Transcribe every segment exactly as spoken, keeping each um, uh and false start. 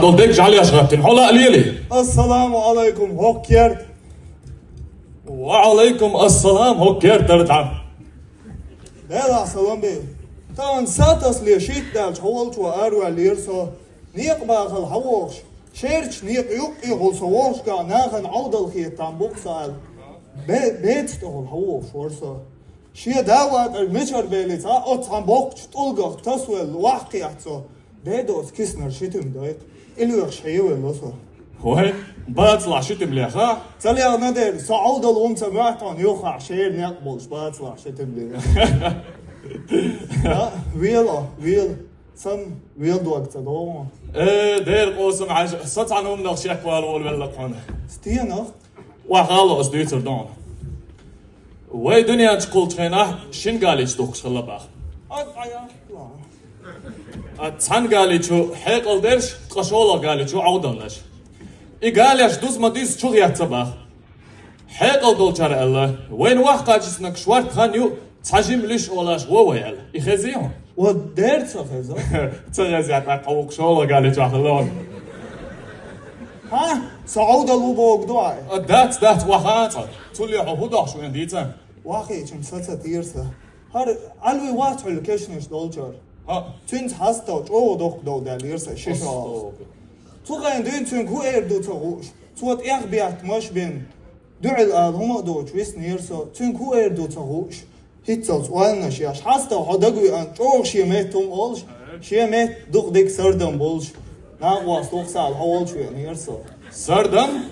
Дол дег жӀалеш гӀаттина, хьо ла а лели. Ассаламу алайкум, хӀокху керта. Ва алайкум ассалам, хӀокху керта дӀа. Делахь салам бе. Тахана сатасле шийтта даьлча хьо волчо араваьллера со. Некъа бахала хьан вохуш? Шерчу некъа юккъехула со вохушкахь нахана Ӏовдал хетам букъ со аьлла. Бе-, беца тӀехула хьан вохуш вара со. Шен да ватӀар мичара белица, а оцу цхьана боккхачу тӀулгах тасавелла вахкхехьа цо. Дедоца киснар ши тим дойкъу. И лоьхуш хьевелла со. Вай, бацалахь ши тим леха? Ца лехна дера, со Ӏовдал ву ца моьтту хьуна юххехь шера некъ болуш бацалахь ши тим леха. А, вела, вела. Сан вела дог ца догӀу. Э, дера къосам Ӏаш, со цхьана хӀуманах шеквала волавелла хьуна. Стенах? Вахало ас дуьйцур ду хьуна. Вай дуьнен чу кхуллучу хенахь шина галичу духкуш хилла баха. Ат Ӏа яхла. А цхьана галичу хьекъал дерш, ткъа шолгӀа галичу Ӏовдалнаш. И галеш дуза ма диза чу хетта баха. Хьекъал долчара аьлла, вайна вахкхачиснаг шорта хан ю, цхьа жима лиш олаш вон вай аьлла. И хезий хьуна? Вот дер ца хеза. Ца хеза, тӀаккха вукху шолгӀа галичохь хилла хьуна. Хьа? Со Ӏовдал ву богу ду Ӏай? А, дац, дац, ваха а цкъа. Цуле хьо хӀун дохуш вен дийца? Вахийчун саца тирса. ХӀара Ӏалви вац хьуьлла кешнаш долчара. ХӀаъ. Цуьнца хьастагӀа чӀогӀа доккха дов даьллера сан ши шо. Цу хенахь дуьйна цуьнга хӀун эр ду ца хууш. Цо тӀех беттамаш бина. Дуьхьал ала хӀума а доцуш виснера со. Цуьнга хӀун эр ду ца хууш. ХӀинццалц ойланаш еш. ХьастагӀа хьо дагавеана чӀогӀа шен метта хӀума олуш, шен метта дукха дика сардам болуш. Накъост вукху сала хьо волчу веанера со. Сардам?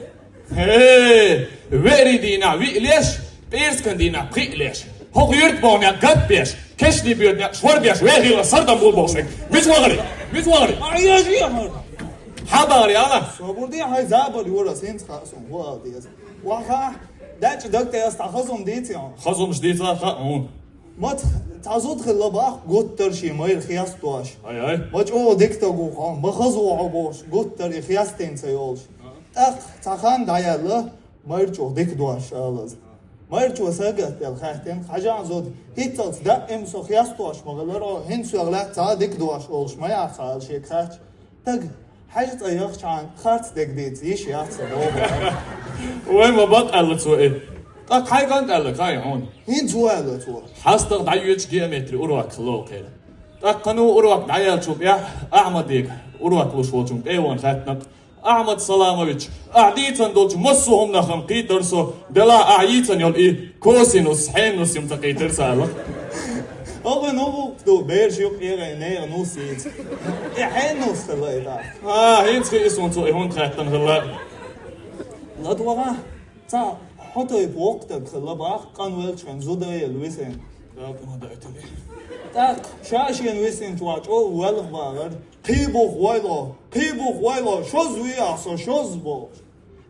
Хе, веарий дийнахь виъ леш, пӀераскан дийнахь пхиъ леш. ХӀокху юьртбовнех гатбеш, кешний боьднех шорбеш вехийла сардам бу бохуш век. Мис вахари? Мис вахари? А, еш, еш, еш. Хьан бахари ала? Собар де, хьайн забар юра, синца хаьа суна, хӀун ала деза. Ваха, дача даг тӀе ас цхьа хазум дийци хьуна. Хазумаш дийцар хаьа хьуна. Ма ц-, цхьа зуда хилла бах, гуттар шен майра хестош. Ай, ай. Ма чӀогӀа дика стаг ву хьо, ма хаза ву хьо бохуш, гуттар и хестийна ца йолуш. ТӀаккха цхьа хан дӀаяьлла, майрачух дика дош алаза. Майрачо сагатделла хаьттина, хьажахьа зуда, хӀинццалц даим со хестош ма хилара, хӀинца соьга лаьцна цхьа а дика дош олуш ма яц ала шега хаьттича. Таг, хьаьжа цӀа яхчахьана, харц дегдийца йиш яц сан боху. Вай ма бакъ аьлла цо и. ТӀаккха хьайн кӀант аьлла, кхай хьуна. ХӀинца ву аьлла цо. ХьастагӀа дӀайоьдуш геометри урок хилла кхел. ТӀаккха кхана урок дӀаяьллачул тӀаьхьа Ахьмадега, урок луш волчун тӀе а вахана хаьттина-кх: «Ахьмад Саламович, ахь дийцина долчу массо а хӀуманах-м кхийтар со, делахь ахь йийцина йолу и косинус, хьенус юм ца кхийтира сан», — аьлла. Оха ну букъ ду, бераш юкъ эгӀий нехан нус йийца. И хьенус хилла и тӀаккха. А, хӀинца хи и суна цо и хӀунда хаьттина хилла. Ладвага, цхьа хьо тайпа воккха стаг хилла бах, къанвеллачхьана зуда а елла висина. Далла ма дайтина. ТӀаккха ша шена висинчу ван чӀогӀа велха бахара. Кхий бух вайло, кхий бух вайло, шозза вий ахь со, шозза бохуш.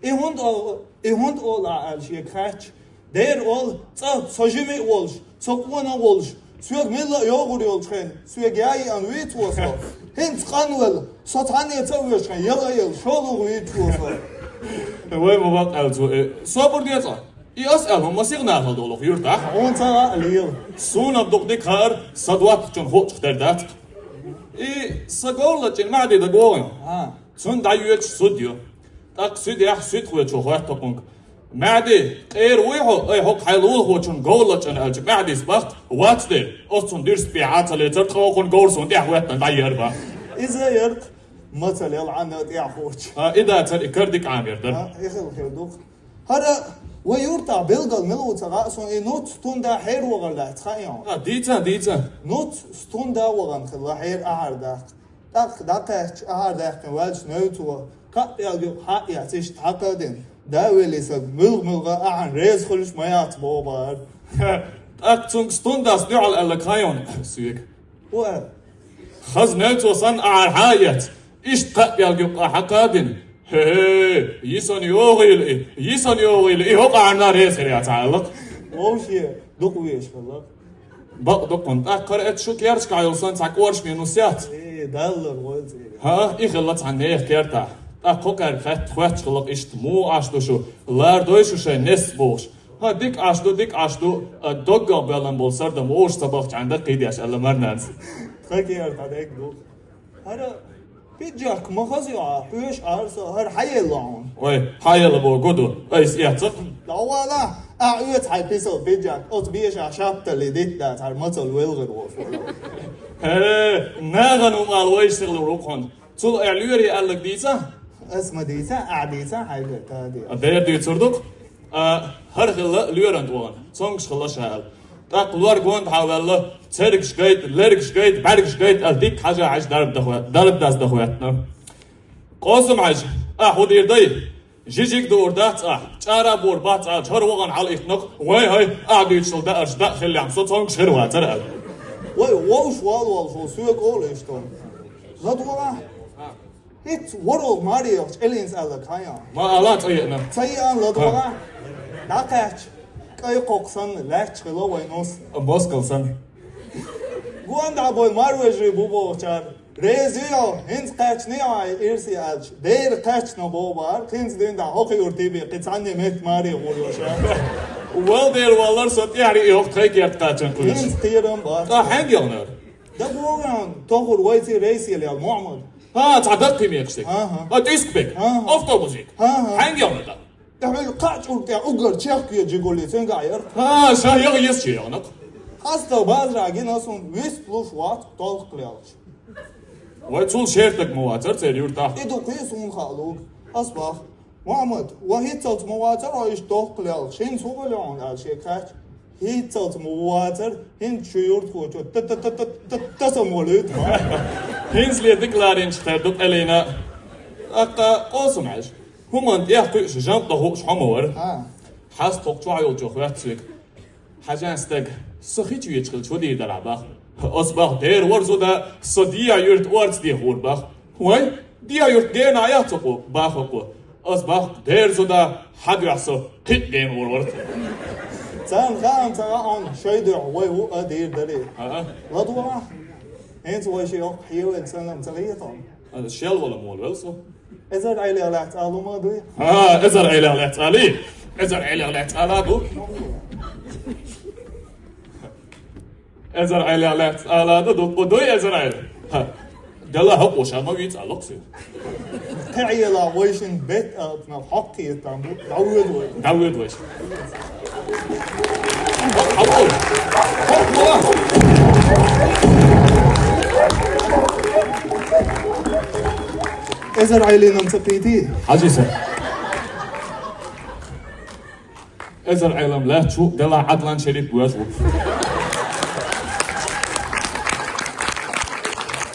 И хӀунда о-, и хӀунда олу ахь аьлла шега хаьттича, дера олу, цкъа со жима а волуш, со къона а волуш, соьга милла а йогӀур йолчу хенахь, соьга яа йиъна вуьйцу со. ХӀинца къанвелла, со цхьаннеца а воьшуш хенахь, яла а елла, шолгӀа вуьйцу со. Вай ма бакъ аьлла цо, э, собар де цкъа. И ас аьлла хӀума сих нахала долу юьртахь. Хьуна ца а лела. Суна дукха дика хаьара, сан доттагӀчун хуучух тера дац. И сан говраллачун МаьӀди дагавогӀу. А. Цунна дӀайоьдуш суд ю. ТӀаккха суьдехь суьдхочо хоьтту кхунга: «МаьӀди, къера вуй хьо, ай хӀокху хьайн лулахочун говраллачун?» — аьлча, МаьӀдис бах: «Вац де, ас цунна дуьрста бен хьан ца лецара, тхо хӀокхунна говр суна тӀехь хӀоьттина дӀайийр бах». Иза а яра-кх, ма ца лела Ӏанна тӀехь хӀоьттича. А, и дацара, и кара дика Ӏамер дара. А, и хила хир ду-кх. ХӀара вай юьртахь билггал мила ву ца хаьа суна, и нуц стунда хьеравахар лаьцна хаьий хьуна? А, дийца, дийца. Нуц стунда вахана хилла хьера ахьар даккха. ТӀаккха дӀакхаьчча, ахьар даьккхина ваьлча, невцо кхаа пӀелг юкъа хьа а эцна, иштта хьакха а дина, да велий сан, муьлха-муьлха ахьарна реза хуьлуш ма яц боху бахара. ТӀаккха цуьнга стундас дуьхьал аьлла кхайонна соьга. ХӀун аьлла? Хаза невцо санна ахьар хьа а эцна, иштта кхаа пӀелг юкъа хьакха а дина: «ХӀе-хӀе, йисана йогӀийла и, йисана йогӀийла и, хӀокху ахьарна реза хир яц хьан», — аьлла-кх. Вовшийн дукха везаш хилла. Бакъ ду кхунна. ТӀаккха хӀара эцу шу керчахь йолу санна цхьа кӀоршаме нус яц? Э, Далла гӀойла цӀе. ХӀаъ, и хилла цхьана нехан кертахь. ТӀаккха кхо кӀорга хатта хоьттуш хилла-кх иштта: «Муха Ӏаш ду шу, лардой шу шайн несса?» — бохуш. «ХӀаъ, дика Ӏаш ду, дика Ӏаш ду, а, доггах боьллан болу сардам вовшашца бахчахьана даккхийдеш», — аьлла марнанас. Тхан кера тхан дегга ду. ХӀара Пиджак ма хаза йоӀа, хьоьш ара со, хӀара хьаелла хьуна. Вай, хьаелла бо, гу ду, айса эццакх. Давала, а оьца хьай писал пиджак, оцу беша шаптали дитта дац, хӀара мацал велгӀар ву. Хе, нагӀан умал вайш сиглур ву хьуна. Цул а лоьре аьллаг дийца? Ас ма дийца, а дийца, хьайга тади. А дер дуьйцур ду-кх? А, хӀара хилла лоьран тӀогӀан, цомгаш хилла ша аьлла. ТӀаккха лор гондахьа ваьлла, цергаш гайта, лергаш гайта, бӀаргаш гайта, аьлла дикка хьажа хьажа дарба даха-, дарба дас даха ваьттина. Къосам-Хьаьжа, ахь хӀу дийр дай? Жижиг дуур дац ахь, чӀара а буур бац ахь, хӀара вагӀана хьалаиттинарг, вай-хӀай, ахь дуьйцуш даарш даа хиллехь, со цомгаш хир вацара аьлла. Вай, вовш вал волуш ву, соьга олу иштта. ЛадогӀахь? ХӀинца ворхӀалгӀа маре йолчу Элинца аьлларг хьан яа? Ма ала цӀа еана. Ца еана, ладогӀа. ДӀакхаьчча, кӀай кхокха санна лаьтташ хилла вайн нус. Москал санна. Гондахьа бой марвежарий бу бохучара. Реза ю, хӀинца кхаьчна а ирсе аьлча. Дера кхаьчна боху бара, хӀинца дина дӀа хӀокху юртий бен, кхин цхьанне метта маре гӀур йо ша. Вал дера валлар со тӀаьхьаре и хӀокху тхайн керта кхачан кхуьйсуш. ХӀинца кхерам бац. Ткъа хьаьнга яхнера? Да боган, тохур вайци рейс елла, Мухьаммад. ХӀа, цхьа даккхий мекхаш дерг. ХӀа-хӀа. А, тӀискбек. ХӀа-хӀа. Автобусик. ХӀа-хӀа. Хьаьнга яхнера? ТӀехуьллу кхаа чӀург тӀехь уггар чехка вен жигули цуьнга а яра. ХӀа, ша яха еза чу яхнакх. Хьаста базара гина суна вист луш вац толхкалелча. Вай цул шертаг ма вацара церан юртахь. И ду кхин суна хаалуг. Ас бах. Мухьаммад, ва хӀинццалц ма вацара хьо иштта толхкалелча, хӀинца хӀун хилла хьуна аьлла шега хаьттича. ХӀинццалц ма вацара, хӀинца шу юртахочо та-та-та-та-та-та самолуьйту. ХӀинцале дика ларинчу тера ду Элина. ТӀаккха Къосам-Хьаьжа. ХӀуманна тӀех кхуьуш, жамӀ дан хууш хьо ма вара. А. Хьаста хӀокху чохь йолчо хоьтту соьга. Хьажан стаг, со хи чу веча хилча хӀун дийр дара бах? Ас бах, дера вара зуда, со дехьа юьрта орца дехур бах. Вай, дехьа юьрта гена а яц хӀокхо, бах хӀокхо. Ас бах, дера зуда, хьан дуьхьа со кхин а гена вур вара. Царна хаам ца хаьа хьуна, шай дуьхьа вай ву а дийр дарий. А-а. ЛадогӀахь? ХӀинца вай ши йоккха хьевен санна ца хета хьуна. Аса шел вала молавелла со. Эзар Ӏелех лаьцна алума дуй? ХӀа, эзар Ӏелех лаьцна алий? Эзар Ӏелех лаьцна ала ду? Эзар Ӏелех лаьцна ала ду, дуккха дуй эзар Ӏелех? ХӀа. Дела хьо къуша ма вийца алукхси. Кхин Ӏела вайшин бет а Нах хьокхийттан бу, дӀавоьду вай. ДӀавоьду вай. Эзар Ӏелинан ца кхийти? Хьажи сан. Эзар Ӏелам лаьтташ ву, дела Ӏадлан Шериф веш ву.